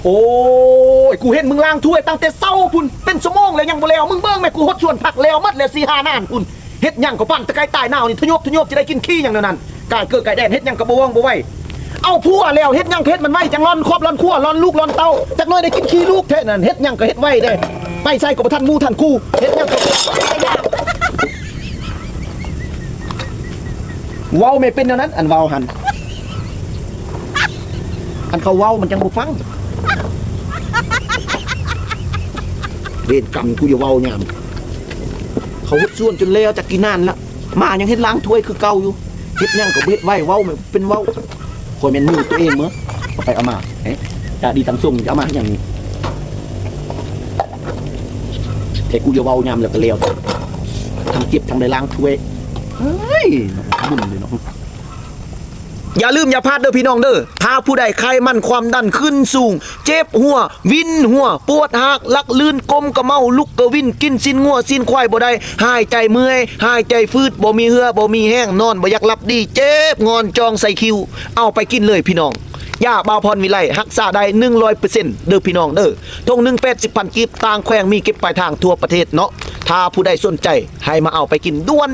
ໂອ້ຍ ກູເຫັນມຶງລ້າງຖ້ວຍຕັ້ງແຕ່ເຊົ້າພຸ້ນ ເປັນຊົ່ວໂມງແລ້ວຍັງບໍ່ແລ້ວ. ມຶງເບິ່ງແມ້ ກູຫົດສວນຜັກແລ້ວໝົດແລ້ວສີ່ຫ້າໜ້ານພຸ້ນ. ເຮັດຫຍັງກໍປານຕະໄກຕາຍໜາວນີ້ ທະຍົບທະຍົບ ຊິໄດ້ກິນຂີ້ຫຍັງແນວນັ້ນ. ກາຍເກີດກາຍແດນ ເຮັດຫຍັງກໍບໍ່ວ່ອງບໍ່ໄວ. ເອົາຜົວແລ້ວ ເຮັດຫຍັງກໍເຮັດມັນໄວ ຈັ່ງລ່ອນຄອບລ່ອນຄົວ ລ່ອນລູກລ່ອນເຕົ້າ. ຈັກໜ້ອຍໄດ້ກິນຂີ້ລູກແທ້ນັ້ນ. ເຮັດຫຍັງກໍເຮັດໄວເດ້ ໄປໃສກໍບໍ່ທັນໝູ່ທັນຄູ່. ເຮັດຫຍັງກໍ ເວົ້າແມ່ເປັນແນວນັ້ນ ອັນເວົ້າຫັ້ນ ອັນເຂົາເວົ້າມັນຈັ່ງບໍ່ຟັງ. ເວນກຳ ກູຢ່າເວົ້າຍາມ ເຂົາເຮັດສວນຈົນແລ້ວຈັກກີ່ນານລະ ມາຍັງເຮັດລ້າງຖ້ວຍຄືເກົ່າຢູ່. ເຮັດຫຍັງກໍບໍ່ເຮັດໄວ ເວົ້າແມ່ເປັນເວົ້າ. ຂ້ອຍແມ່ນໝູ່ຕົວເອງເມີ ເອົາໄປເອົາມາ ເອີ ຕາດີຕັງສົງ ຈະເອົາມາເຮັດຫຍັງນີ້? ແຕ່ກູຢ່າເວົ້າຍາມແລ້ວກໍແລ້ວ ທັງເຈັບທັງໄດ້ລ້າງຖ້ວຍ. ເອີຍ ບຸນເລີຍເນາະ. ຢ່າລືມຢ່າພາດເດີພີ່ນ້ອງເດີ ຖ້າຜູ້ໃດໄຂ້ມັນຄວາມດັນຂຶ້ນສູງ ເຈັບຫົວ ວິນຫົວ ປວດຮາກ ຫຼັກລື່ນ ກົ້ມກະເມົາ ລຸກກະວິນ ກິນຊີ້ນງົວຊີ້ນຄວາຍບໍ່ໄດ້ ຫາຍໃຈເມື່ອຍ ຫາຍໃຈຝືດ ບໍ່ມີເຫື່ອບໍ່ມີແຮງ ນອນບໍ່ຢາກຫຼັບດີ ເຈັບງອນຈ່ອງໃສ່ຄິ້ວ ເອົາໄປກິນເລີຍພີ່ນ້ອງ. ຢາບ່າວພອນວິໄລ ຮັກສາໄດ້ໜຶ່ງຮ້ອຍເປີເຊັນເດີພີ່ນ້ອງເດີ. ຖົງໜຶ່ງ ແປດສິບພັນກີບ ຕ່າງແຂວງມີເກັບປາຍທາງທົ່ວປະເທດເນາະ. ຖ້າຜູ້ໃດສົນໃຈໃຫ້ມາເອົາໄປກິນດ່ວນ.